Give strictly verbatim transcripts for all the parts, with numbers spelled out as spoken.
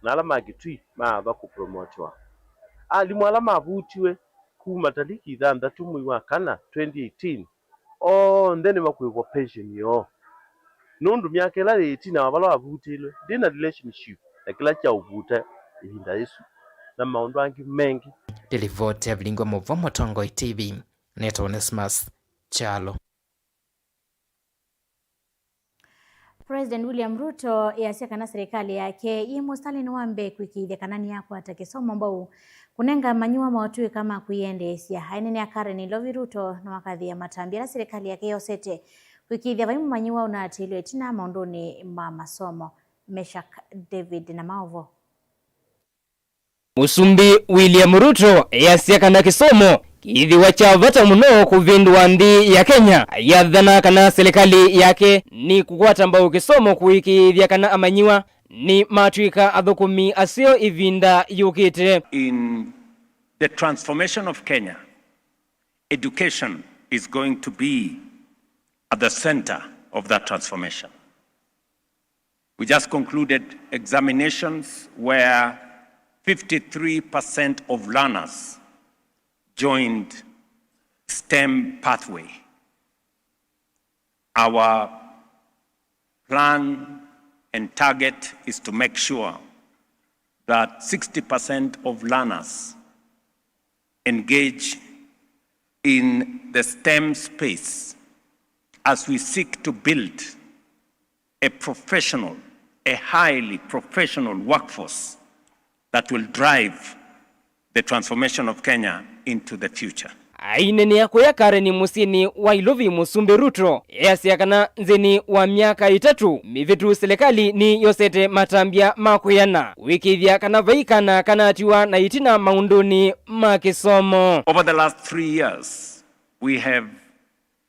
na ala ma Kitui maathwa kũpromotiwa. Alimũ ala mavutiwe kuma taliki ithanthatu mwei wa kana twenty eighteen, onthe nĩmakwĩvwa pension yoo, nũndũ myaka ĩla yĩ ĩtina wa vala wavutĩlwe ndĩ na relationship na kĩla kyaũvuta ĩvinda yĩsu, na maũndũ angĩ mengĩ. Nĩ livoti ya Vilingwa Mũvo, Mũtongoi T V, nĩtawa Onesmus Kyalo. President William Ruto easya kana serikali yake yĩ mũsitalĩnĩ wa mbee kũĩkĩĩthya kana nĩyakwata kĩsomo mbau, kũnenga amanyĩw'a motũĩka ma kwĩyendeesya. Aineenea Karen Ilovi, Ruto nĩwakathĩĩa matambya ala serikali yake yosete kũĩkĩĩthya vai mũmanyĩw'a ũnaatĩĩlwe ĩtina maũndũnĩ ma masomo. Meshak David na maũvoo. Mũsumbĩ William Ruto easya kana kĩsomo kĩĩthĩwa kya vata mũno kũvĩndũa nthĩ ya Kenya. Ayathana kana silikalĩ yake nĩkũkwata mbau kĩsomo kũĩkĩĩthya kana amanyĩw'a nĩmatw'ĩka athũkũmi aseo ĩvinda yũkĩte. In the transformation of Kenya, education is going to be at the center of that transformation. We just concluded examinations where fifty-three percent of learners joined STEM pathway. Our plan and target is to make sure that sixty percent of learners engage in the STEM space as we seek to build a professional, a highly professional workforce that will drive the transformation of Kenya into the future. Aineenea kũya Karen mũsyĩnĩ wa Ilovi, Mũsumbĩ Ruto easya kana nthĩnĩ wa myaka ĩtatũ mĩvĩtu, silikalĩ nĩyosete matambya ma kwĩana kũĩkĩĩthya kana vai kana kanatiwa na ĩtina maũndũnĩ ma kĩsomo. Over the last three years, we have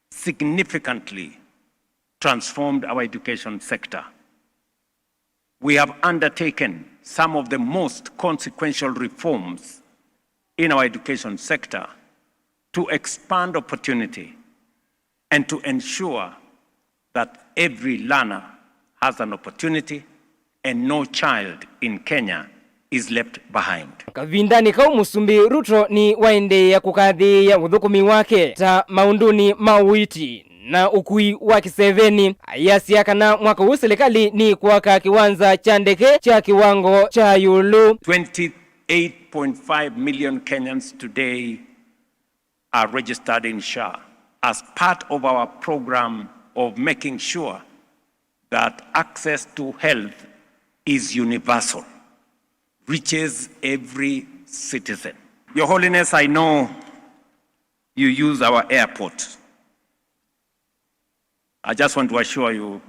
significantly transformed our education sector. We have undertaken some of the most consequential reforms in our education sector to expand opportunity and to ensure that every learner has an opportunity and no child in Kenya is left behind. Kavindanĩ kau, Mũsumbĩ Ruto nĩwaendeea kũkathĩĩa ũthũkũmi wake ta maũndũnĩ ma ũiiti na ũkui wa kĩsevenĩ. Ayasya kana mwaka ũũ silikalĩ nĩkwaka kĩwanza kya ndeke kya kĩwango kya ĩũlũ. Twenty-eight point five million Kenyans today are registered in SHA as part of our program of making sure that access to health is universal, reaches every citizen. Your Holiness, I know you use our airport. I just want to assure you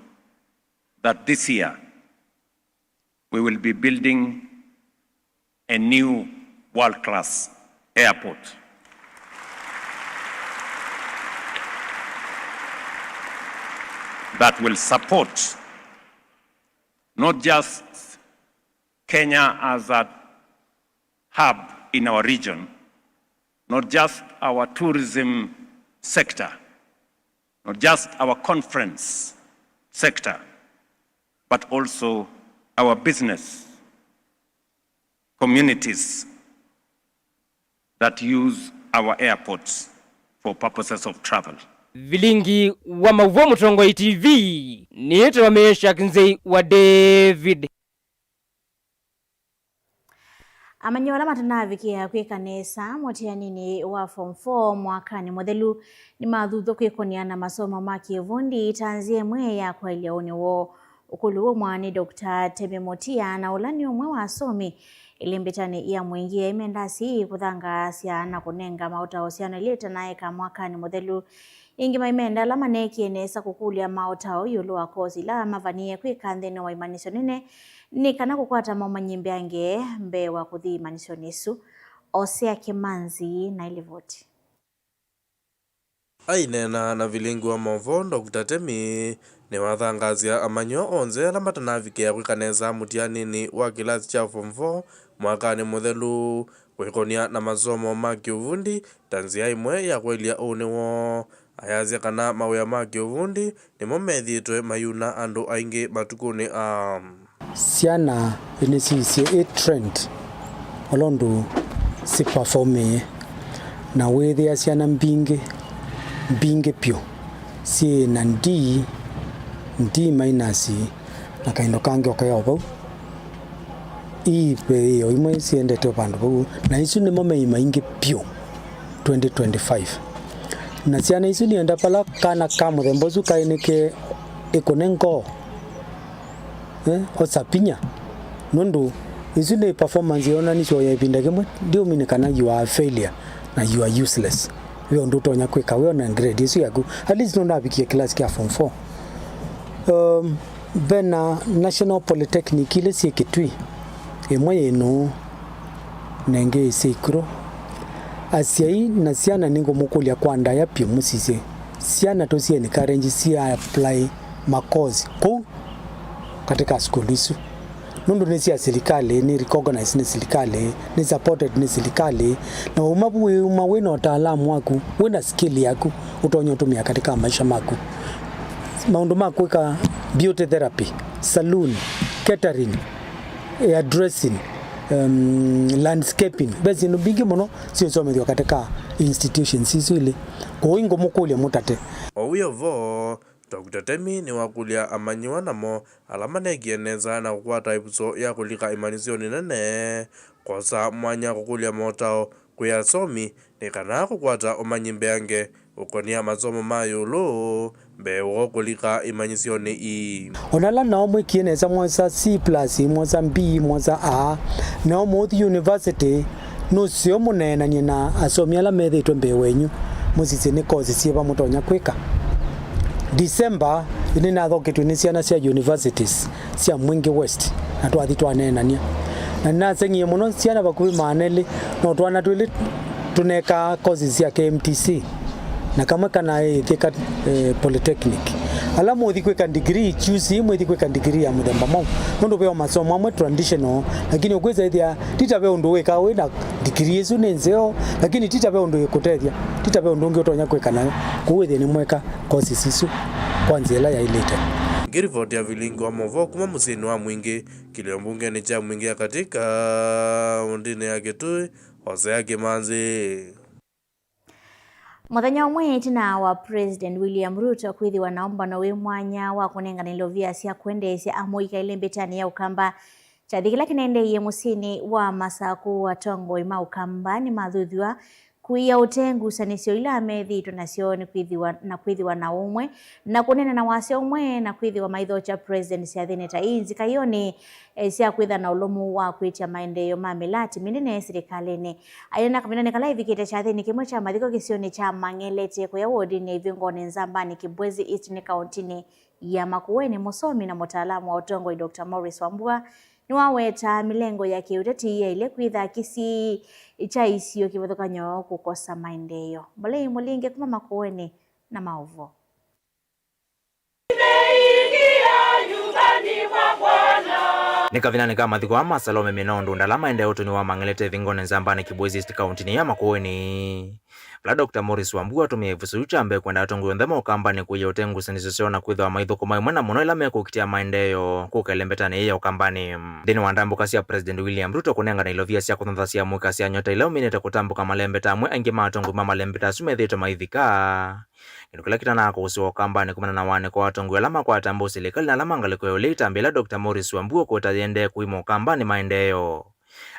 that this year we will be building a new world-class airport that will support not just Kenya as a hub in our region, not just our tourism sector, not just our conference sector, but also our business communities that use our airports for purposes of travel. Vilingi wa maũvoo Mũtongoi T V, nĩtawa Meshak Nzei wa David. Amanyĩw'a ala matanavikĩa kwĩka nesa mũtianinĩ wa form four mwakanĩ mũthelu nĩmathuthw'a kwĩkũnĩa na masomo ma kĩvundi ta nzĩa ĩmwe ya kwaĩlya ũnĩ woo. Ũkũlũ ũmwe nĩ Doctor Temi Mutia, na ũla nĩ ũmwe wa asomi ĩlĩ mbitanĩ ya mũingĩ, aĩ me ndasĩ kũthangaasya na kũnenga maũtao syana ila itanaeka mwakanĩ mũthelu. Ĩngĩ maimenda ala maneekie nesa kũkũlya maũtao ĩũlũ wa kosi ila mavanie kwĩka nthĩnĩ wa imanyĩsyo nene nĩ kana kũkwata momanyĩ mbeange mbee wa kũthi imanyĩsyonĩ ĩsu. Osea Kĩmanzi na ĩlivoti. Aineena na vilingi wa maũvoo, Doctor Temi nĩwathangaasya amanyĩw'a onthe ala matanavikĩa kwĩka nesa mũtianinĩ wa kĩlasi kya form four mwakanĩ mũthelu kwĩkũnĩa na masomo ma kĩũvundi ta nzĩa ĩmwe ya kwaĩlya ũnĩ woo. Ayasya kana mawĩa ma kĩũvundi nĩmo methĩĩtwe mayuna andũ aingĩ matukũnĩ aa. Syana nĩsisye ĩ trend ũla ũndũ si performĩe, na wĩthĩa syana mbingĩ, mbingĩ vyũ syĩ na D, D minus, na kaindo kangĩ o kaĩ o vau. Ii ve ĩo imwe siendete o vandũ vau, na isu nĩmo mei maingĩ vyũ twenty twenty-five. Na syana isu nĩenda vala kana ka mũthemba ũsu kaĩ nĩke ĩkũne ngoo, eh, osa vinya, nũndũ isu nĩ performance yonanisye o ya ĩvinda kĩmwe. Ndiũmini kana you are a failure na you are useless. Ve ũndũ ũtonya kwĩka wĩ ona grade ĩsu yaku, at least nũnavikie class kya form four. Um, vena National Polytechnic ilĩ syĩ Kitui, ĩmwe yĩ Nũũ na ĩngĩ ĩsĩ Ikũrũ. Asyai na syana nĩngũmũkũlya kwa ndaya vyũ mũsisye syana tũsi encourage si apply ma course kũu katika sukulu isu, nũndũ nĩ sya silikalĩ, nĩ recognized nĩ silikalĩ, nĩ supported nĩ silikalĩ, na uma vu wĩuma wĩ na ũtaalamu waku, wĩ na skill yaku ũtonya ũtũmĩa katika maisha maku. Maũndũ ma kwĩka beauty therapy, saloon, catering, hairdressing, um, landscaping. Ve syĩndũ mbingĩ mũno siũsomethw'a katika institutions isu ilĩ. Kwoou ingũmũkũlya mũtate. O wĩ o vo, Doctor Temi nĩwakũlya amanyĩw'a namo ala maneekie nesa na kũkwata ĩvuso ya kũlika ĩmanyĩsyonĩ nene kwosa mwanya kũkũlya motao kwĩ asomi nĩ kana kũkwata ũmanyi mbeange ũkonĩa masomo ma ĩũlũ mbee wa kũlika ĩmanyĩsyonĩ ii. O na ala nao mwĩkie nesa, mwosa C plus, mwosa B, mwosa A, nao mũũthi university, nũseo mũneenany'e na asomi ala methĩĩtwe mbee wenyu, mũsisye nĩ kosi syĩva mũtonya kwĩka. December, nĩnathoketw'e nĩ syana sya universities sya Mwingi West, na twathi twaneenany'a. Na nĩnaseng'ie mũno syana vakuvĩ maana elĩ, no twana twĩlĩ tũnekaa courses sya K M T C, na kamwe kanaĩ Thika, eh, Polytechnic. Ala mũthi kwĩka degree, choose mwĩthi kwĩka degree ya mũthemba mwaũ, nũndũ ve o masomo amwe traditional, lakini ũkwĩsa ĩthĩa ti ta ve ũndũ wĩkaa wĩ na degree ĩsu nĩ nzeo, lakini ti ta ve ũndũ ĩkũtethya, ti ta ve ũndũ ũngĩ ũtonya kwĩka nayo. Kwoou ĩthĩe nĩmweka courses isu kwa nzĩa ĩla yaĩlĩte. Ngĩrivoti ya vilingi wa movoo kuma mũsyĩnĩ wa Mwingi, kĩlio mbungenĩ kya Mwingi ya Katĩ, kaũntĩnĩ ya Kitui, Hosea Kĩmanzi. Mũthenya ũmwe ĩtina wa President William Ruto kwĩthĩwa na ũmbano wĩ mwanya wa kũnengana ilovia sya kwendeesya amũika ĩlembetanĩ ya Ũkamba, kyathĩ kĩla kĩnendeeie mũsyĩnĩ wa Masakũ, atongoi ma Ũkamba nĩmathuthiwa kũia ũtee ngusanĩsyo ila methĩĩtwe nasyo nĩ kwĩthĩwa na kwĩthĩwa na ũmwe na kũneena na wasya ũmwe na kwĩthĩwa maithokya President syathĩnĩ ta ii nzika ionĩ, eh, sya kwĩtha na ũlũmu wa kwĩtya maendeeo ma mĩlati mĩnene silikalĩnĩ. Aineena kavindanĩ kala ĩvikĩte kyathĩnĩ kĩmwe kya mathiko kĩsionĩ kya Mang'elete kũya wodinĩ ya Ivingoni Nzambani Kibwezi East nĩ kaũntĩnĩ ya Makueni, mũsomi na mũtaalamu wa ũtongoi Doctor Morris Wambua nĩwawetaa mĩlengo ya kĩũteti yaĩle kwĩtha kĩsii kya isio kĩvathũkany'o kũkosa maendeeo. Mbolei Mũlinge kuma Makueni na maũvoo. Nĩ kavindanĩ ka mathiko aa ma Salome Mĩnoo Ndunda ala maendee ũtũnĩ wa Mang'elete Ivingoni Nzambani Kibwezi East kaũntĩnĩ ya Makueni, vala Doctor Morris Wambua atũmĩe ĩvuso yu kya mbee kwenda atongoi onthe ma Ũkambanĩ kũia ũtee ngusanĩsyo syoo na kwĩthĩwa maithũkũma ĩmwe na mũno ĩla mekũkitĩa maendeeo kũka ĩlembetanĩ yĩĩ ya Ũkambanĩ. Nthĩnĩ wa ndambũka sya President William Ruto kũnengana ilovia sya kũthanthasya amũika sya nyota ila ũminĩte kũtambũka malembeta amwe, aingĩ ma atongoi ma malembeta asu methĩĩtwe maivika. Kĩndũ kĩla kĩtanaa kũsĩwa Ũkambanĩ kumana na wanĩko wa atongoi ala makwata mbau silikalĩ na ala ma ngalĩko ya ũlei, ĩtambya ĩla Doctor Morris Wambua ũkwĩta yĩendee kũima Ũkambanĩ maendeeo.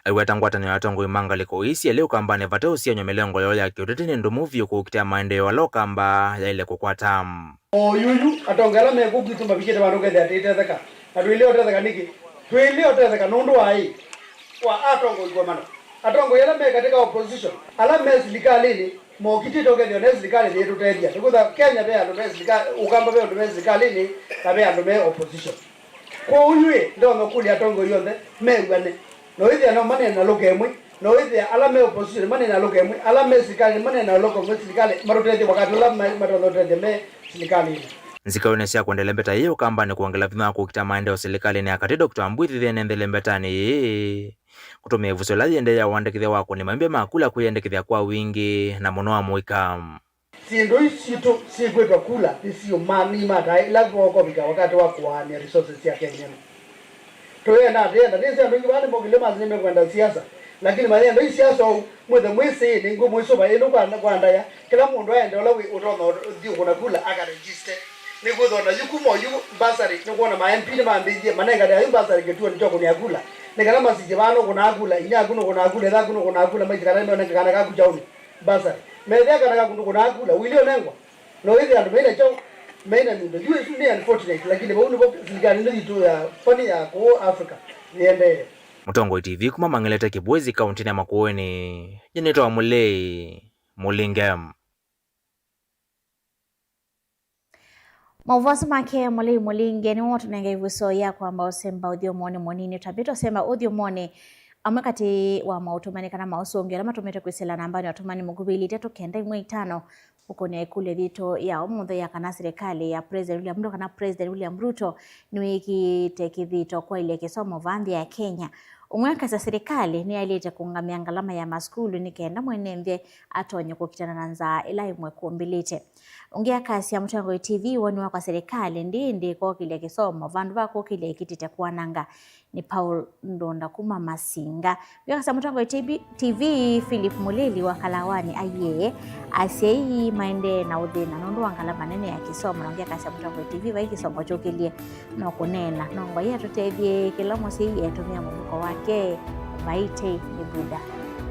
Aiweta ngwatanĩo ya atongoi ma ngalĩko ii syelĩ Ũkambanĩ vate ũsiany'o mĩlengo yoo ya kĩũteti nĩ ndũmu vyũ kũkitĩa maendeeo ala Ũkamba yaĩle kũkwata. O yuyu, atongoi ala me kũu kwitũ mavikĩte vandũ ũkethĩa tũitetheka. Na tũilyĩ ũtetheka nĩkĩ? Tũilyĩ ũtetheka nũndũ wa ĩ? Wa atongoi komana. Atongoi ala me katika opposition, ala me silikalĩnĩ, mokitĩte ũkethĩa ne silikalĩ nĩtũtethya. Nĩkwĩthwa Kenya ve andũ me silikalĩ, Ũkamba ve andũ me silikalĩnĩ, na ve andũ me opposition. Kwoou yu ĩ, ndonya ũkũlya atongoi onthe mew'ane. No wĩthĩa no maneena lũka ĩmwe, no wĩthĩa ala me opposition maneena lũka ĩmwe, ala me silikalĩ maneena lũka ĩmwe, silikalĩ matũtethye wakati ũla ma-, matonya ũtethya me silikalĩnĩ. Nzikaonĩ sya kwenda ĩlembeta yĩĩ Ũkambanĩ kwongela vinya wa kũkita maendeeo silikalĩnĩ ya katĩ, Doctor Wambua ĩthĩthĩe nĩ nthĩ ĩlembetanĩ yĩĩ kũtũmĩa ĩvuso ĩla yĩendee ya ũandĩkĩthya wa kũnĩma ĩmbya ma kula kwĩyandĩkĩthya kwa wingĩ na mũno amũika. Syĩndũ ii sitũ syĩkwĩtwa kula nĩsiũma-, nĩimatae ĩla vookovika wakati wa kũaany'a resources sya Kenya. Tũyenda atĩ enda nĩsĩ andũ aingĩ vaa nĩmokĩlye masĩ nĩmekwenda siasa, lakini mayenda isiasa ou mwĩthe mwĩsĩ nĩngũmwĩsũva ĩndũ kwa, kwa ndaya kĩla mũndũ aende ũla wĩ ũtonya ũthiũkũna kula akarejiste. Nĩkwĩthwa na yu kuma oyu mbasarĩ nĩkwona ma MP nĩmambĩie manengane ayu mbasarĩ kĩtuonĩ kya ũkũnĩa kula nĩ kana masisye vaa nũkũnaa kula, inyia aku nũkũnaa kula, ĩthe aku nũkũnaa kula, maisye kana meonenge kana kaku kyaũnĩ mbasarĩ. Methĩa kana kaku ndũkũnaa kula, ũilyĩ ũnengwa. No wĩthĩe andũ maina kyaũ, maina nyũmba. Yu ĩsu nĩ unfortunate, lakini vau nĩvo silikalĩ ĩno yitũ ya funny ya kũũ Africa yĩendeee. Mũtongoi T V kuma Mang'elete Kĩbwezi kaũntĩnĩ ya Makueni, nyie nĩtawa Mũlei Mũlinge. Maũvoo asu make Mũlei Mũlinge nĩmo matũnenga ĩvuso ya kwamba ũsemba ũthyũmũonĩ mũnini. Twambĩte ũsemba ũthyũmũonĩ amwe katĩ wa maũtũmani kana maũsũngĩo ala matũmĩte kwĩsĩla nambanĩ ya ũtũmani mũkuvĩ ilĩ itatũ kenda ĩmwe itano ũkũnĩa ĩkũlyo yitũ ya ũmũnthĩ ya kana silikalĩ ya President William Ruto kana President William Ruto nĩwĩkĩte kĩthito kwaĩlya kĩsomo vaa nthĩ ya Kenya. Ũmwe akasya silikalĩ nĩyaĩlĩte kũũngamĩa ngalama ya masukulu nĩ kenda mwene nthĩ atonye kũkitana na nzaa ĩla ĩmwe kũmbĩlĩte. Ũngĩ akasya Mũtongoi T V woni wakwa silikalĩ ndĩĩ ĩndĩ ĩkokĩlya kĩsomo vandũ va kũkĩlya ĩkĩtĩte kwananga. Nĩ Paul Ndunda kuma Masinga. Ũngĩ akasya Mũtongoi T V, T V Philip Mũlili wa Kalawani aiee asyai maendee na ũthĩna nũndũ wa ngalama nene ya kĩsomo. Na ũngĩ akasya Mũtongoi T V vai kĩsomo kyũkĩlye. No kũneena, no Ngai atũtethye kĩla mũsyai etũmĩa mũvuko wake. Vai tei nĩ Buddha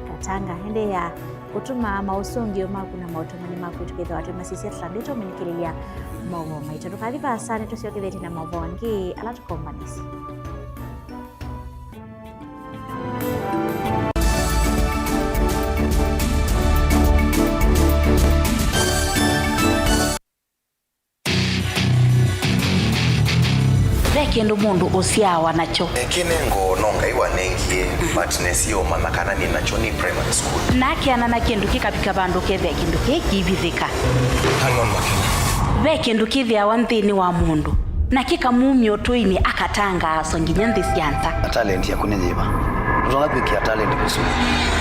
Katanga. Endeea kũtũma maũsũngĩo maku na maũtũmani maku tũkethĩwa twĩmasisya tũtambĩte ũminĩkĩlĩlya maũvoo maitũ. Ndũkathi vaasa, nĩtũsyokethetye na maũvoo angĩ ala tũkombanĩsye. Ve kĩndũ mũndũ ũsyaawa nakyo. Kĩnengo no Ngai wanengie, but nesie ũmanya kana nĩ nakyo nĩ primary school. Na akeana na kĩndũ kĩkavika vandũ kethĩa kĩndũ kĩĩ kĩivithĩka. Hang on, Makena. Ve kĩndũ kĩthĩawa nthĩnĩ wa mũndũ, na kĩkamumya ũtũinĩ akatangaaswa nginya nthĩ sya nza. Na talent yaku nĩ yĩva? Ndũtonya kwĩkĩa talent kũsua.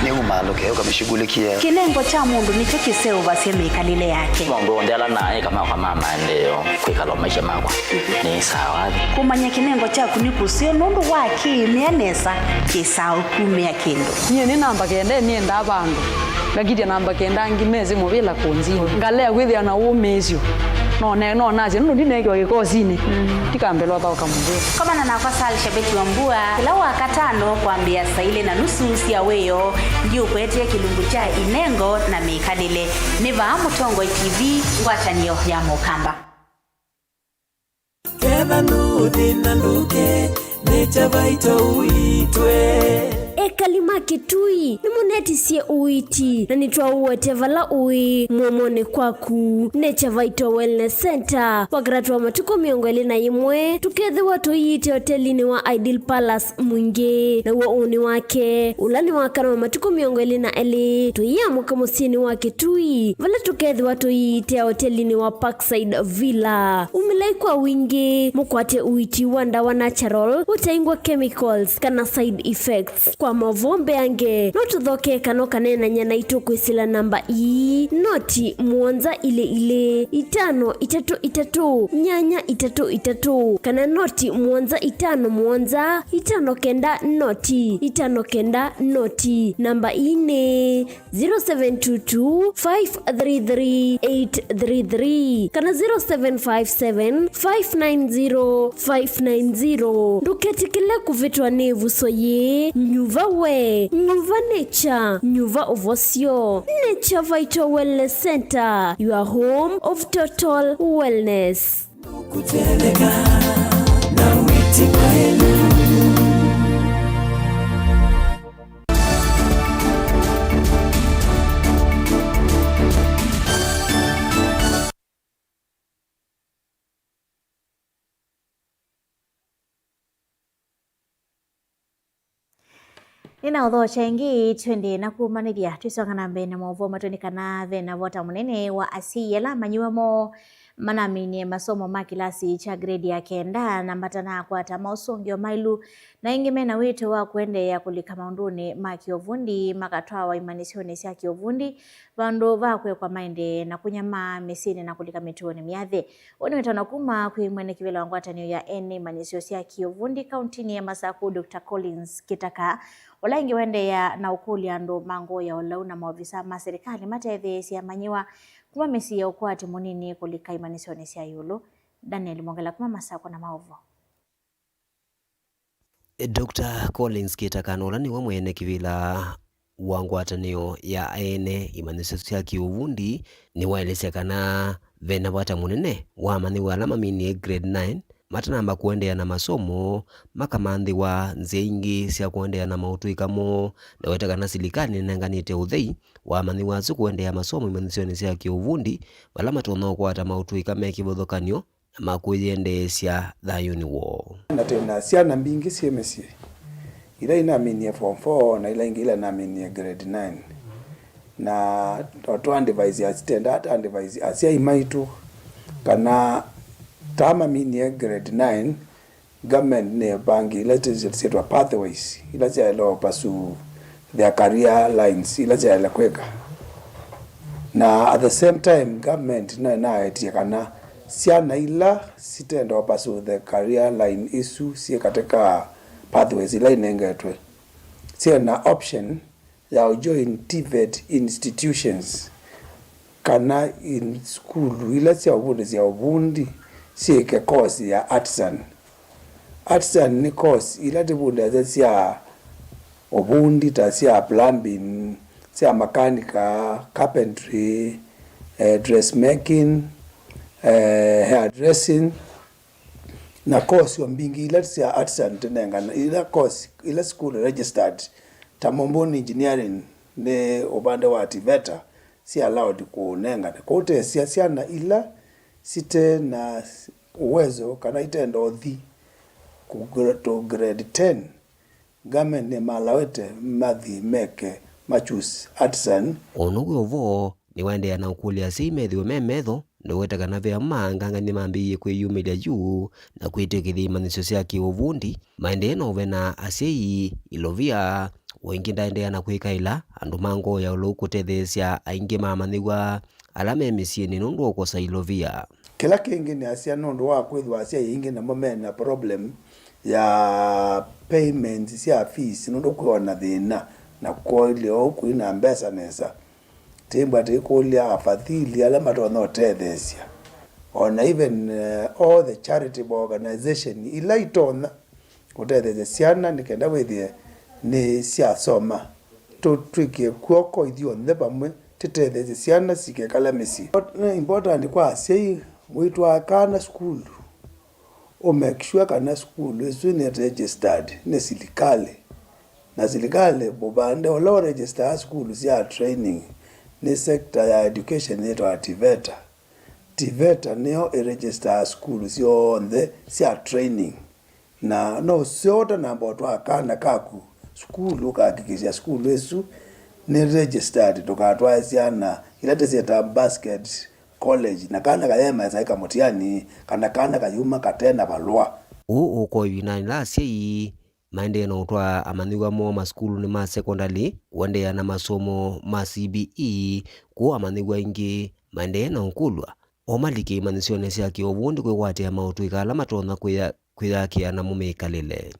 Nĩ umaalũke, ũkamĩshughulikie. Kĩnengo kya mũndũ nĩkyo kĩseũvasya mĩkalĩle yake. Maũndũ onthe ala naĩ kama kwa mama ndio kwĩkala maisha makwa. Nĩ sawa. Kũmanya kĩnengo kyaku nĩ kũseo nũndũ wa kĩĩmĩa nesa kĩsaa ũkumĩa kĩndũ. Nyie nĩ namba kenda nĩendaa vandũ. Ngakitya namba kenda angĩ mesĩ mũvĩla kũnzini. Ngalea kwĩthĩa na ũmĩĩsyo. No ne-, no nasye nũndũ ndineekiwa kĩkosinĩ. Ndikambĩlwa thaũka mũvĩla. Komana nakwa Sal Shabeti wa Mbua kĩla Wakatano kwambĩa saa ilĩ na nusu sya wĩoo. Ndiũkwetie kĩlungu kya inengo na mĩkalĩle. Nĩ vaa Mũtongoi T V, ngwatanĩo ya Mũkamba. Ketha ndũthĩna ndũke, nĩkya vaito ũitwe. Ekali ma Kitui, nĩmũnetisye ũiiti, na nĩtwaũete vala ũĩ mũomonĩ kwaku. Nature Vital Wellness Center, Wakatatũ wa matukũ mĩongo ĩlĩ na ĩmwe, tũkethĩwa tũiite otelinĩ wa Ideal Palace Mwingĩ. Naw'o ũnĩ wake, ũla nĩ wakana wa matukũ mĩongo ĩlĩ na elĩ, tũiamũka mũsyĩnĩ wa Kitui, vala tũkethĩwa tũiite otelinĩ wa Parkside Villa. Umĩlai kwa wingĩ, mũkwate ũiiti wa ndawa natural, ũtaingwa chemicals kana side effects. Kwa maũvoo mbeange, no tũthoke kana ũkaneenany'a naitũ kwĩsĩla namba ii, noti mũonza ilĩ ilĩ, itano itatũ itatũ, nyanya itatũ itatũ, kana noti mũonza itano mũonza, itano kenda noti, itano kenda noti. Namba ii nĩ zero seven two two, five three three, eight three three kana zero seven five seven, five nine zero, five nine zero. Ndũketĩkĩle kũvĩtwa nĩ ĩvuso yĩĩ. Nyuva we, nyuva nature, nyuva ũvosyo. Nature Vital Wellness Center, your home of total wellness. Kũtetheka na wĩti mwaĩlu. Nĩnaũthokya ĩngĩ twendee na kũmanĩthya twĩsonga na mbee na maũvoo matũ nĩ kana ve na vota mũnene wa asyai ala manyuwa moo Manaminie masomo ma kĩlasi kya grade ya kenda na matanakwata maũsũngĩo maĩlu, na aingĩ mena wĩto wa kũendeea kũlika maũndũnĩ ma kĩũvundi makatwawa imanyĩsyonĩ sya kĩũvundi, vandũ va kwĩkwa maendee na kũnyamaa mĩsyĩnĩ na kũlika mĩtuonĩ myathĩ. Ũũ nĩ wĩtano kuma kwĩ mwene kĩvĩla wa ngwatanĩo ya ene imanyĩsyo sya kĩũvundi kauntinĩ ya Masaku, Doctor Collins Kitaka, ũla ĩngĩ wendeea na ũkũlya andũ ma ngoo ya ũlau na maovisa ma silikalĩ matetheesye amanyĩw'a kuma mĩsyĩ ya ũkwati mũnini kũlika imanyĩsyonĩ sya ĩũlũ. Daniel Mwongela kuma Masaku na maũvoo. Doctor Collins Kitaka, ũla nĩwe mwene kĩvĩla wa ngwatanĩo ya ene imanyĩsyo sya kĩũvundi, nĩwaelesya kana vena vata mũnene wa amanyĩw'a ala maminie grade nine matanamba kũendeea na masomo, makamanthĩwa nzĩa ingĩ sya kũendeea na maũtũĩka moo. Ndaweta kana silikalĩ nĩnenganĩte ũthei wa amanyĩw'a asu kũendeea masomo imanyĩsyonĩ sya kĩũvundi, vala matonya ũkwata maũtũĩka me kĩvathũkany'o na ma kwĩyendeesya thayũnĩ woo. Na twĩ na syana mbingĩ syĩ mĩsyĩ, ila inaminie form four na ila ingĩ ila naminie grade nine. Na o twa advise, sitendaa ta advise asyai maitũ kana ta maminie grade nine, government nĩvangi ila syĩtwa pathways, ila syaĩle o pursue their career lines, ila syaĩle kwĩka. Na at the same time, government no ĩnaetie kana syana ila sitenda o pursue the career line isu syĩ katika pathways ila inengetwe, syĩ na option ya ũjoin TVET institutions kana in sukulu ila sya ũvundĩsya ũvundi syĩke course ya artisan. Artisan nĩ course ila tũvundĩasya sya ũvundi ta sya plumbing, sya makanika, carpentry, eh, dressmaking, eh, hairdressing, na course o mbingĩ ila sya artisan tũnengana, ila course, ila school registered, ta Mumbuni Engineering nĩ ũvande wa TVETA, si allowed kũnengana. Kwoou ũtesya syana ila site na uwezo kana itenda ũthi ku gra-, to grade ten, government nĩmalawĩte mathi meke ma choose artisan. O na wĩ o vo, nĩwaendeea na ũkũlya asyai methĩwe me metho, ndaweta kana ve amwe maangangany'e mambĩĩe kwĩyumĩlya yu na kwĩtĩkĩlya imanyĩsyo sya kĩũvundi, maendee na ũvena asyai ilovia. O ĩngĩ ndaendeea na kwĩkaĩla andũ ma ngoo ya ũlau kũtetheesya aingĩ ma amanyĩw'a ala me mĩsyĩnĩ nũndũ wa kũkosa ilovia. Kĩla kĩngĩ nĩ asya nũndũ wa kwĩthĩwa asyai aingĩ namo me na problem ya payments sya fees nũndũ kwĩ o na thĩna na kũilye ũu kũi na mbesa nesa. Tĩmbwa tĩkũlya afadhili ala matonya ũtetheesya. O na even, eh, all the charitable organization ila itonya kũtetheesya syana nĩ kenda wĩthĩe nĩ syasoma. Tũtw'ĩkĩe kw'oko ithyonthe vamwe tũtetheesye syana sikekala mĩsyĩ. Nĩ important kwa asyai wĩtwaa kana sukulu, ũ make sure kana sukulu ĩsu nĩ registered nĩ silikalĩ. Na silikalĩ, ũvande ũla ũregistaa sukulu sya training nĩ sector ya education yĩtawa TVETA. TVETA nĩyo ĩregistaa sukulu syonthe sya training. Na no ũseo ũtanamba ũtwaa kana kaku sukulu, ũkahakikisha sukulu ĩsu nĩ registered. Ndũkatwae syana ila tũsyĩtaa basket college, na kana kayemaĩsa ĩka mũtiani, kana kana kayuma kate na valũa. Ũũ ũkoo ĩvindanĩ la asyai maendee na ũtwaa amanyĩw'a moo masukulunĩ ma sekondalĩ kũendeea na masomo ma CBE, kũu amanyĩw'a aingĩ maendee na ũkũlw'a o malike imanyĩsyonĩ sya kĩũvundi kwĩkwatĩa maũtũĩka ala matonya kwĩya-, kwĩyakĩa namo mĩkalĩle.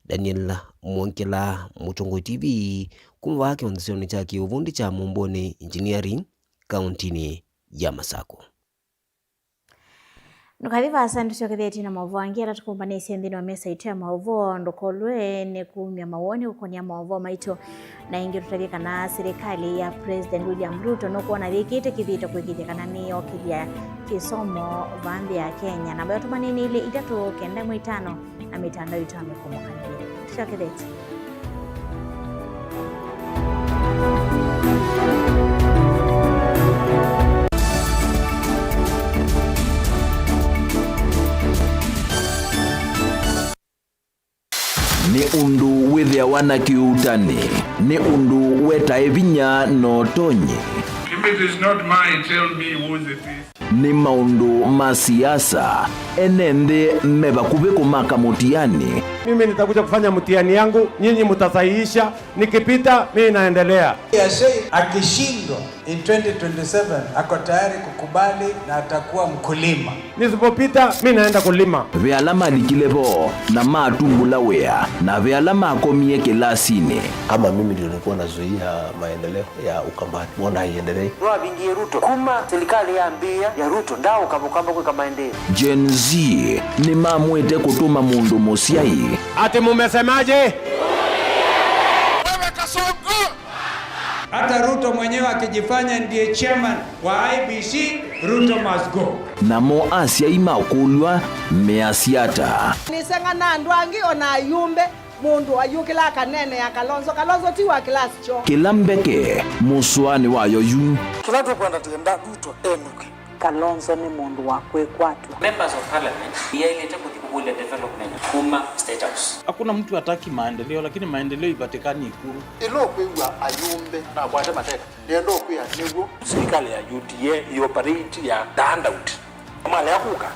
Daniel Mwongela, Mũtongoi TV, kuma vaa kĩonzesyonĩ kya kĩũvundi kya Mumbuni Engineering, kauntinĩ ya Masakũ. Ndũkathi vaasa, nĩtũsyokethetye na maũvoo angĩ ala tũkũmbanĩsye nthĩnĩ wa mesa itũ ya maũvoo. Ndũkolwe nĩ kumya mawoni ũkũnĩa maũvoo maitũ. Na ĩngĩ tũtavye kana silikalĩ ya President William Ruto nũkwona yĩkĩte kĩthito kũĩkĩĩthya kana nĩyokĩlya kĩsomo vaa nthĩ ya Kenya. Namba ya ũtũmani nĩ ilĩ itatũ kenda ĩmwe itano na mĩtandao itũ ya mĩkũmũkanĩlyo. Tũsyokethetye. Nĩ ũndũ wĩthĩawa na kĩuutani, nĩ ũndũ wetae vinya na ũtonyi. If it is not mine, tell me whose it is. Nĩ maũndũ ma siasa, ene nthĩ me vakuvĩ kũmaka mũtiani. Mimi nitakuja kufanya mtihani yangu, nyinyi mtasahihisha, nikipita, mimi naendelea. Ya Sheikh akishindwa in twenty twenty-seven, ako tayari kukubali na atakuwa mkulima. Nisipopita, mimi naenda kulima. Ve ala malikile vo na matumbũla wĩa, na ve ala makomie kĩlasinĩ. Kama mimi ndio nilikuwa nazuia maendeleo ya Ukambani, mbona haiendelei? Nĩwavingie Ruto kuma serikali yambĩĩa ya Ruto, ndaũka Mũkamba kwĩka maendeeo. Gen Z nĩmamwĩte kũtũma mũndũ mũsyai. Ati mumesemaje? Wewe Kasongo! Hata Ruto mwenyewe akijifanya ndiye chairman wa I E B C, Ruto must go. Namo asyai makũlw'a measya ata? Nĩseng'ana andũ angĩ o na ayumbe. Mũndũ ayũkĩla akaneenea Kalonzo. Kalonzo ti wa class kyoo. Kĩla mbeke, mũsoanĩ wayo yu. Kĩla tũkwenda, twenda Ruto enũke. Kalonzo nĩ mũndũ wa kwĩkwatw'a. Members of Parliament yaĩlĩte kũthi kũkũlya development kuma State House. Hakuna mtu hataki maendeleo, lakini maendeleo ipatikani Ikulu. Ĩla ũkwĩw'a ayumbe nakwate mateka, nĩenda ũkwĩa nĩw'o. Serikali ya U D A ĩoperate ya the handout. Malea kũka,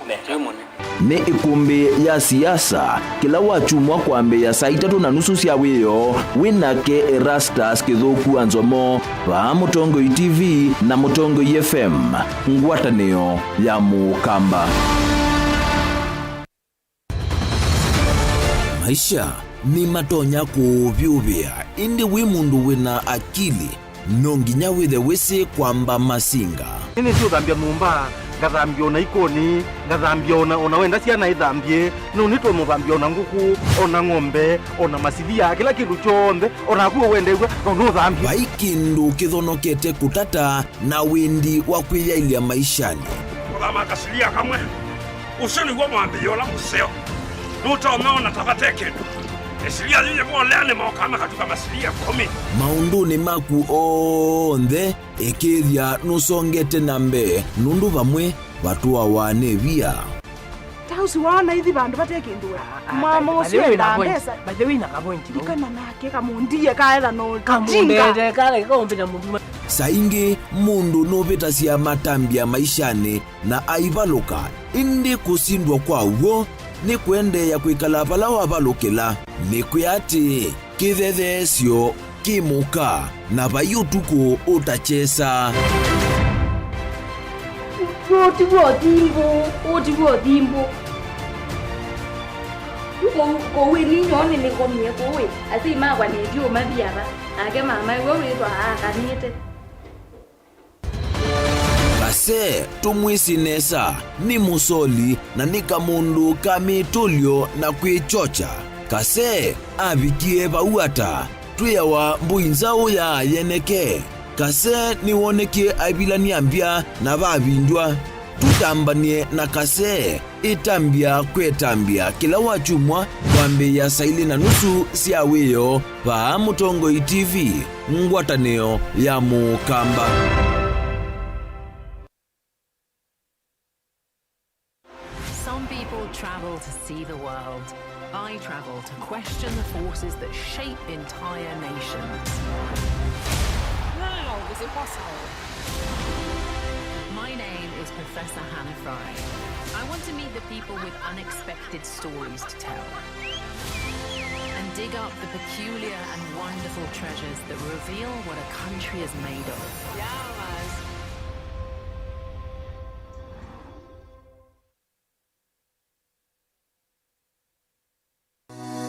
nĩkunenga. Nĩ ĩkũmbĩ ya siasa, kĩla wakyumwa kwambĩĩa saa itatũ na nusu sya wĩoo, wĩ nake Erastus Kĩthũku wa Nzomo, vaa Mũtongoi T V na Mũtongoi F M, ngwatanĩo ya Mũkamba. Maisha nĩmatonya kũũvyũvĩa, ĩndĩ wĩ mũndũ wĩ na akili, no nginya wĩthe wĩsĩ kwamba masinga. Nĩnĩsĩ ũthambya nyũmba, ngathambya ona ikonĩ, ngathambya ona, ona wenda syana ithambye, no nĩtonyũthambya ona ngũkũ, ona ng'ombe, ona masilia, kĩla kĩndũ kyonthe, ona naku wendew'a, no nũthambye. Vai kĩndũ kĩthonokete kũtata na wendi wa kwĩyaĩlya maishanĩ. Kũthama kasilia kamwe. Ũsu nĩw'o mwambĩĩo ũla mũseo. Nũtonya ona ta vate kĩndũ. Ĩsilia yĩyĩvolea nĩmokaa makatuka masilia ĩkũmi. Maũndũnĩ maku onthe, ĩkĩĩthya nũsongete na mbee, nũndũ vamwe vatũawa nĩ via. Ta ũsu waona ithi vandũ vate kĩndũ we. Ah, ah, mama by the ũsu way, endaa na point, mbesa. By the way, na ka point, no? Ndikana nake kamũndie kaetha no kamũndete kale kaũmbĩta mũndũ. Saa ingĩ mũndũ nũvĩtasya matambya maishanĩ na aivalũka, ĩndĩ kũsindwa kwa w'o nĩ kũendeea kwĩkala vala wavalũkĩla. Nĩkwĩa atĩ kĩthetheesyo kĩ mũka, na vai ũtukũ ũtakyesa. Ũũ ti w'o thimbũ, ũũ ti w'o thimbũ. Kũu, kũu ĩ ninyoo nĩnĩkomie kũu ĩ, asyai makwa nĩtyo mathi ava, nake mama ĩwe wĩthwa aakanĩte. Kasee tũmwĩsĩ nesa, nĩ mũsoli na nĩ kamũndũ ka mĩtũlyo na kwĩkyokya. Kasee avikie vau ata? Twĩawa mbũi nzaũ ya yeneke. Kasee nĩwonekie aivilany'a mbya na vavindw'a. Tũtambany'e na Kasee. Ĩtambya kwetambya kĩla wakyumwa kwambĩĩa saa ilĩ na nusu sya wĩoo vaa Mũtongoi T V, ngwatanĩo ya Mũkamba. Some people travel to see the world. I travel to question the forces that shape entire nations. No, no, no, it's impossible. My name is Professor Hannah Fry. I want to meet the people with unexpected stories to tell and dig up the peculiar and wonderful treasures that reveal what a country is made of. Yeah, man.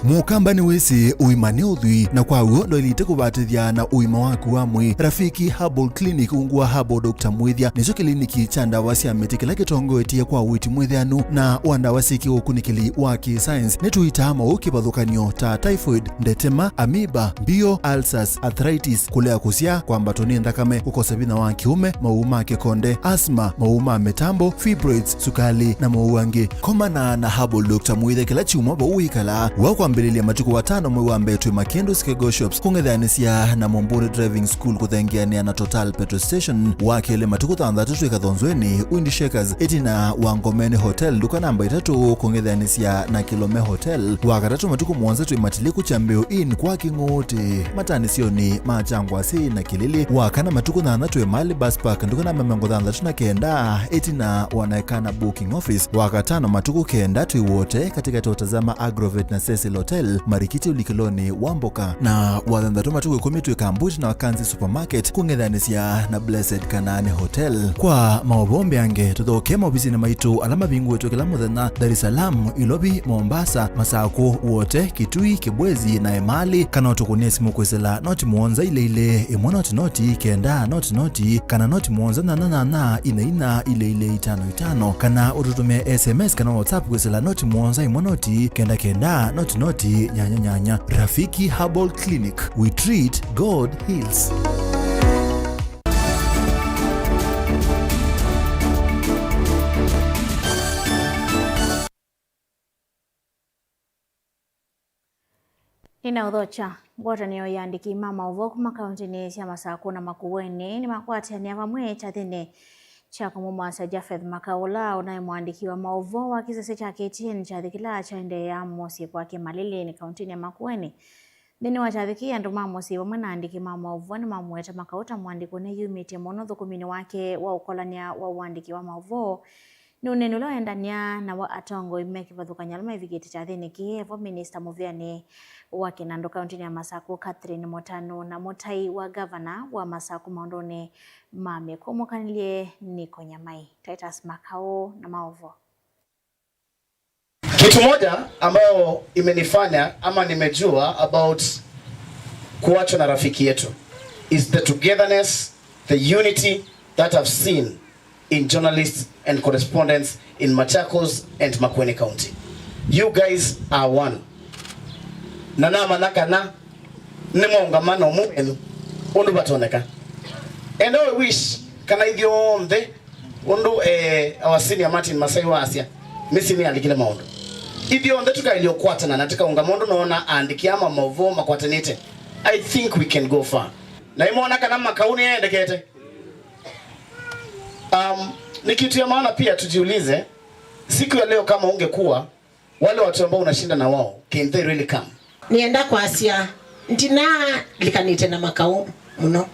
Mũkamba nĩwĩsĩ ũima nĩ ũthwii, na kwa w'o ndwaĩlĩte kũvatĩthya na ũima waku wa mwĩĩ. Rafiki Herbal Clinic, ungu wa Herbal Doctor Mwĩthya, nĩkyo kĩliniki kya ndawa sya mĩtĩ kĩla kĩtongoetye kwa ũiiti mwĩthĩanu na wa ndawa syĩ kĩũkunĩkĩli wa kĩ-science. Nĩtũitaa maũũ kĩvathũkany'o ta typhoid, ndetema, amoeba, mbio, ulcers, arthritis, kũlea kũsyaa, kwambatwa nĩ nthakame, kũkosa vinya wa kĩũme, maũũ ma kĩkonde, asthma, maũũ ma mĩtambo, fibroids, sukali, na maũũ angĩ. Komana na Herbal Doctor Mwĩthya kĩla kyumwa vau wĩkalaa. Wa kwa Mbĩlĩlya matukũ atano mwei wa mbee twĩ Makĩndũ Skego Shops kũng'ethanĩsya na Mũmbũnĩ Driving School kũthengeanĩa na Total Petrol Station. Wa kelĩ matukũ thanthatũ twĩ Kathonzweni Wind Shakers ĩtina wa Ngomeni Hotel nduka namba itatũ kũng'ethanĩsya na Kilome Hotel. Wa katatũ matukũ mũonza twĩ Matiliku Kyambĩo Inn kwa Kĩng'ũtĩ matanĩsyonĩ ma Kyangwasi na Kĩlili. Wa kana matukũ thanthatũ twĩ Mali Bus Park nduka namba mĩongo thanthatũ na kenda ĩtina wa Naekana Booking Office. Wa katano matukũ kenda twĩ Wote katĩkatĩ wa Tazama Agrovet na Cecil Hotel, Marikiti ũlikĩlonĩ wa Mboka. Na wathanthatũ matukũ ĩkũmi twĩ Kambuti na Wakanzi Supermarket, kũng'ethanĩsya na Blessed Kanaani Hotel. Kwa maũvoo mbeange, tũthokee maovisinĩ maitũ ala mavingũĩtwe kĩla mũthenya, Dar es Salaam, Ilovi, Mombasa, Masakũ, Wote, Kitui, Kibwezi na Emali, kana ũtũkũnĩe simũ kwĩsĩla noti mũonza ilĩ ilĩ, ĩmwe noti noti, kenda noti noti, kana noti mũonza nyanya nyanya, ina ina, ilĩ ilĩ, itano itano, kana ũtũtũmĩe S M S kana WhatsApp kwĩsĩla noti mũonza ĩmwe noti, kenda kenda, noti noti, nyanya nyanya. Rafiki Herbal Clinic, we treat, God heals. Nĩnaũthokya. Ngwatanĩo ya andĩki ma maũvoo kuma kaũntĩnĩ sya Masakũ na Makueni nĩmakwatĩanĩa vamwe kyathĩnĩ kya kũmũmwasya Japheth Makau, ũla ũnaĩ mũandĩki wa maũvoo wa kĩsese kya K T N kyathĩ kĩla kyaendeea mũsyĩ kwake Malĩlĩnĩ kaũntĩnĩ ya Makueni. Nthĩnĩ wa kyathĩ kĩĩ, andũ ma mũsyĩ vamwe na andĩki ma maũvoo nĩmamũete Makau ta mũandĩki ũneyumĩtye mũno ũthũkũminĩ wake wa ũkolany'a wa ũandĩki wa maũvoo. Nĩ ũneeni ũla waendany'a na wa atongoi me kĩvathũkany'o ala maĩvikĩte kyathĩnĩ kĩĩ, evo Minista mũvĩanĩ wa kĩnandũ kaũntĩnĩ ya Masakũ, Catherine Mũtanu, na mũtai wa ngavana wa Masakũ maũndũnĩ ma mĩkũmũkanĩlye Nico Nyamai. Titus Makau na maũvoo. Kitu moja ambayo imenifanya ama nimejua about kuachwa na rafiki yetu is the togetherness, the unity that I've seen in journalists and correspondents in Machakos and Makueni County. You guys are one. Na namanya kana nĩ maũngamano ũmwe wenyu ũndũ vatoneka. And I wish kana ithyonthe ũndũ, eh, our senior Martin Masai waasya, mĩsyĩ nĩyalikile maũndũ. Ithyonthe tũkaĩlye ũkwatana na tũkaũngama ũndũ noona aandĩki ama maũvoo makwatanĩte. I think we can go far. Na imwona kana Makau nĩendekete. Um, ni kitu ya maana pia tujiulize, siku ya leo kama ungekuwa, wale watu ambao unashinda na wao, can they really come? Nĩenda kwasya, ndinalikanĩte na Makau mũno.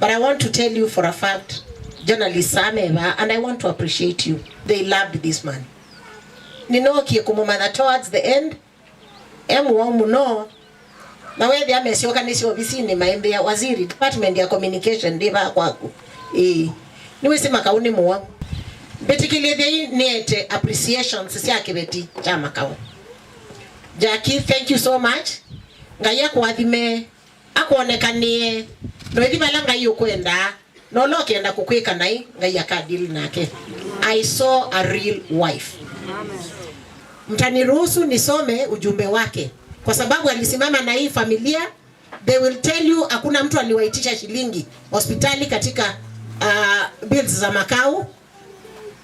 But I want to tell you for a fact, journalists aa me vaa, and I want to appreciate you. They loved this man. Nĩnookie kũmũmanya towards the end, e mũwau mũno. Na wethĩa mesyokanĩsye ovisinĩ maimbĩa, "Waziri, department ya communication ndĩ vaa kwaku." Ĩĩ. Nĩwĩsĩ Makau nĩ mũwau. Mbĩtĩkĩlĩthei nĩete appreciations sya kĩveti kya Makau. Jackie, thank you so much. Ngai akũathime, akwonekanĩe, na ũithi vala Ngai ũkwendaa. Na ũla ũkenda kũkwĩka naĩ, Ngai aka deal nake. I saw a real wife. Mtaniruhusu nisome ujumbe wake, kwa sababu alisimama na hii familia. They will tell you hakuna mtu aliwaitisha shilingi hospitali katika, uh, bills za Makau.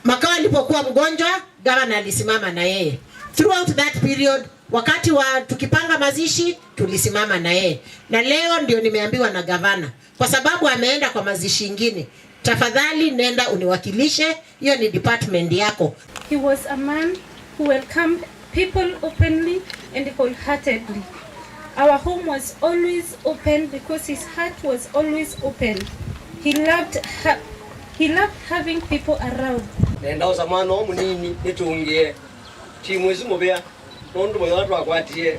Makau alipokuwa mgonjwa, gavana alisimama na yeye. Throughout that period, wakati wa tukipanga mazishi, tulisimama na yeye. Na leo ndio nimeambiwa na gavana, kwa sababu ameenda kwa mazishi ingine, tafadhali nenda uniwakilishe, hiyo ni department yako. He was a man who welcomed people openly and wholeheartedly. Our home was always open because his heart was always open. He loved ha-, he loved having people around. Nenda ũsa mwana ũũ mũnini nĩtũngĩe timu ĩsu mũvea, nũndũ mũthenya ũla twakwatie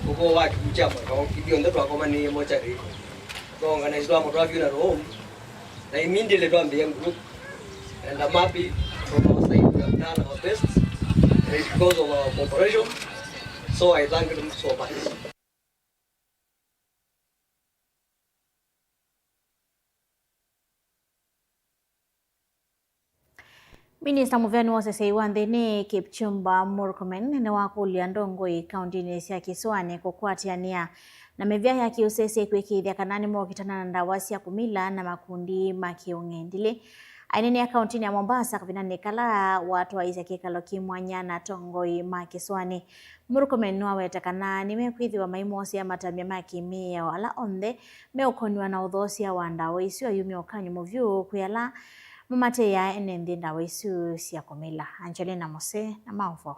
ũkũũ wa kĩkw'ũ kya Makau, ithyonthe twakomanĩie mochari. Twaorganize twamũtwaa funeral home, na immediately twambĩĩa group. And I'm happy from our side, we have done our best. It is because of our cooperation. So I thank them so much. Minista mũvĩanĩ wa ũseseĩ wa nthĩnĩ, Kipchumba Murkomen, nĩwakũlya andongoi kaũntĩnĩ sya kĩsũanĩ kũkwatĩanĩa na mĩvĩa ya kĩũseseĩ kwĩkĩĩthya kana nĩmokitana na ndawa sya kũmila na makundi ma kĩũng'endilĩ. Aineenea kauntinĩ ya Mombasa kavindanĩ kala watwaĩĩsya kĩkalo kĩ mwanya na atongoi ma kĩsoanĩ, Murkomen nĩwaweta kana nĩmekwĩthĩwa maimosea matambya ma kĩmĩao ala onthe meũkoniwa na ũthoosya wa ndawa isu, ayumya ũkany'o mũvyũ kwĩ ala mamateeaa ene nthĩ ndawa isu sya kũmila. Angelina Mose na maũvoo.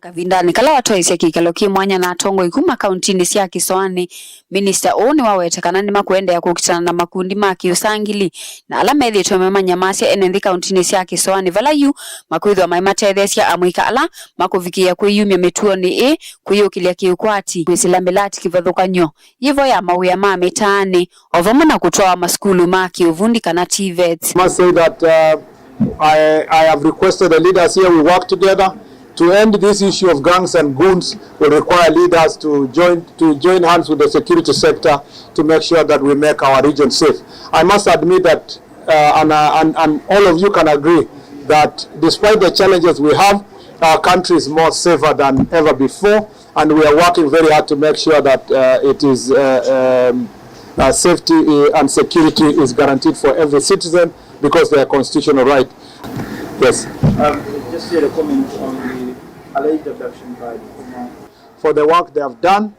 Kavindanĩ kala watwaĩĩsya kĩkalo kĩ mwanya na atongoi kuma kauntinĩ sya kĩsoanĩ, minista ũũ nĩwaweta kana nĩmakũendeea kũkitana na makundi ma kĩũsangili na ala methĩĩtwe mamanyamasya ene nthĩ kauntinĩ sya kĩsoanĩ, vala yu makwĩthĩwa maimatetheesya amũika ala makũvikĩĩa kwĩyumya mĩtuonĩ ĩĩ, kwĩyũkĩlya kĩũkwati, kwĩsĩla mĩlati kĩvathũkany'o, yĩvo ya mawĩa ma mĩtaanĩ, o vamwe na kũtwawa masukulu ma kĩũvundi kana TVETs. I must say that, uh, I, I have requested the leaders here, we work together to end this issue of gangs and goons will require leaders to join, to join hands with the security sector to make sure that we make our region safe. I must admit that, uh, and, uh, and, and all of you can agree that despite the challenges we have, our country is more safer than ever before. And we are working very hard to make sure that, uh, it is, uh, um, uh, safety, uh, and security is guaranteed for every citizen because they are constitutional right. Yes. Um, just here a comment on the alleged abduction by the former. For the work they have done,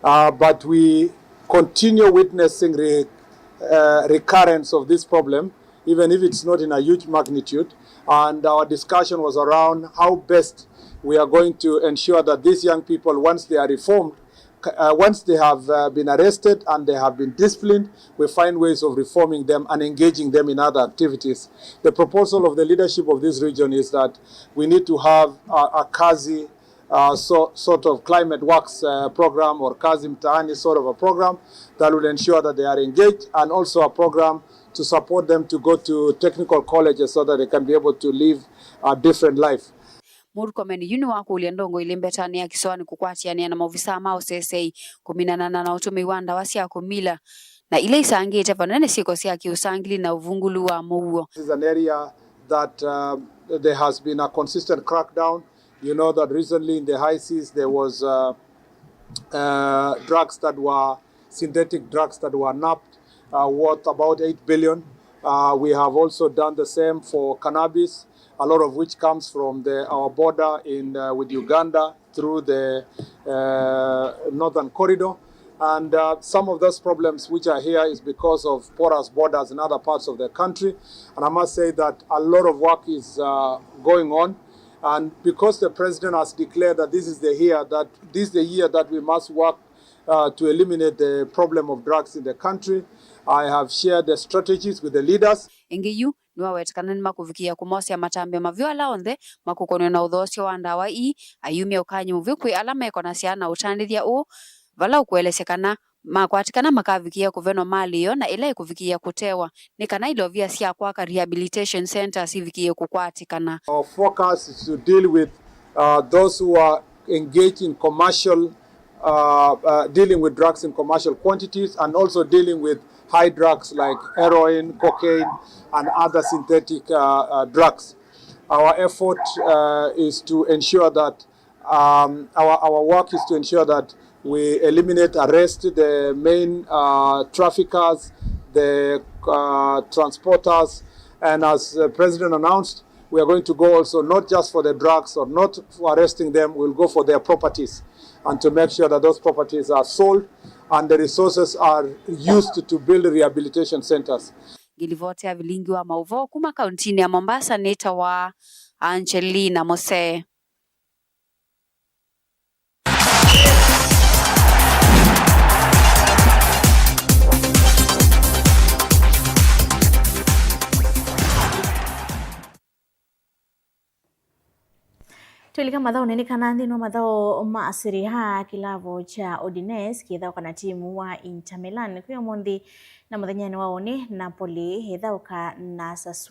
uh, but we continue witnessing re-, uh, recurrence of this problem, even if it's not in a huge magnitude. And our discussion was around how best we are going to ensure that these young people, once they are reformed, c-, uh, once they have, uh, been arrested and they have been disciplined, we find ways of reforming them and engaging them in other activities. The proposal of the leadership of this region is that we need to have a, a kazi uh, so, sort of climate works, uh, program or Kazi Mtaani sort of a program that will ensure that they are engaged, and also a program to support them to go to technical colleges so that they can be able to live a different life. Murkomen yu nĩwakũlya ndongoi ilĩ mbetanĩ ya kĩsoanĩ kũkwatĩanĩa na maovisaa ma ũseseĩ kũminana na ũtũmĩi wa ndawa sya kũmila na ila isangĩte vanene syĩko sya kĩũsangili na ũvungũlu wa mũuo. This is an area that, uh, there has been a consistent crackdown. You know that recently in the high seas there was, uh, uh, drugs that were, synthetic drugs that were nabbed, uh, worth about eight billion. Uh, we have also done the same for cannabis, a lot of which comes from the, our border in, uh, with Uganda through the, uh, northern corridor. And, uh, some of those problems which are here is because of porous borders in other parts of the country. And I must say that a lot of work is, uh, going on. And because the president has declared that this is the year that, this is the year that we must work, uh, to eliminate the problem of drugs in the country, I have shared the strategies with the leaders. Ĩngĩ yu, nĩwaweta kana nĩmakũvikĩĩa kũmosea matambya mavyũ ala onthe makũkonw'a na ũthoosyo wa ndawa ii, ayumya ũkany'o mũvyũ kwĩ ala mekonasya na ũtandĩthya ũũ, vala ũkũelesya kana makwatĩkana makavikĩĩa kũvenwa malĩo na ĩla ĩkũvikĩĩa kũtewa, nĩ kana ilovia sya kwaka rehabilitation centres ivikĩĩe kũkwatĩkana. Our focus is to deal with, uh, those who are engaged in commercial, uh, uh, dealing with drugs in commercial quantities and also dealing with high drugs like heroin, cocaine, and other synthetic, uh, uh, drugs. Our effort, uh, is to ensure that, um, our, our work is to ensure that we eliminate, arrest the main, uh, traffickers, the, uh, transporters, and as the president announced, we are going to go also not just for the drugs or not for arresting them, we'll go for their properties and to make sure that those properties are sold and the resources are used to build rehabilitation centers. Ngĩlivoti ya vilingi wa maũvoo kuma kauntinĩ ya Mombasa nĩtawa Angelina Mose. Twĩlika mathaũnĩ nĩ kana nthĩnĩ wa mathaũ ma Serie A, kĩlavu kya Udinese kĩthaũka na timu wa Inter Milan kwĩ ũmũnthĩ, na mũthenyanĩ wa ũnĩ Napoli ĩthaũka na Sassuolo.